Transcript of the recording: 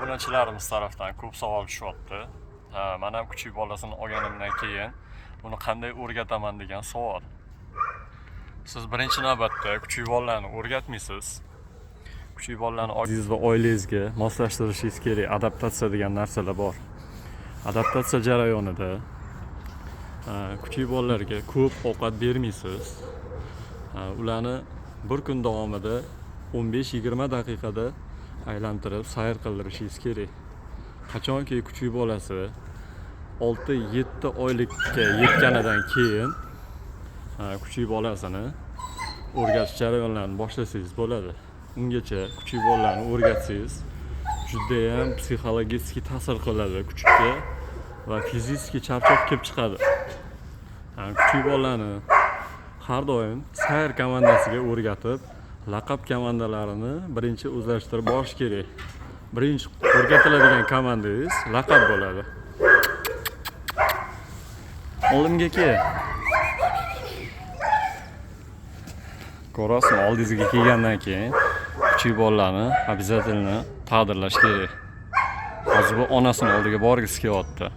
Obunachilarimiz tarafdan ko'p savol tushyapti. Ha, man ham kuchuk bolasini olganimdan keyin uni qanday o'rgataman degan savol. Siz birinchi navbatda kuchuk bolalarni o'rgatmaysiz. Kuchuk bolalarni o'zingiz va oilangizga moslashtirishingiz kerak. Adaptatsiya degan narsalar bor. Adaptatsiya jarayonida kuchuk bolalarga ko'p ovqat bermaysiz. Ularni bir kun davomida 15-20 daqiqada aylantirib sayr qildirishingiz kerak. Qachonki kuchuk bolasi 6-7 oylikka yetganidan keyin kuchuk bolasini o'rgatish jarayonlarini boshlasangiz bo'ladi. Ungacha kuchuk bolalarni o'rgatsangiz judayam psixologik ta'sir qiladi kuchukka va fizически charchoq kelib chiqadi. Kuchuk bolani har doim sayr komandasiga o'rgatib, laqab komandalarini birinchi o'zlashtirib borish kerak. Birinchi o'rgatiladigan komandangiz laqab bo'ladi. Oldimga kel. Ko'rasizmi, oldingizga kelgandan keyin kuchuk bolalarni обязательно taqdirlash kerak. Hozir bu onasini oldiga borgisi kelyapti.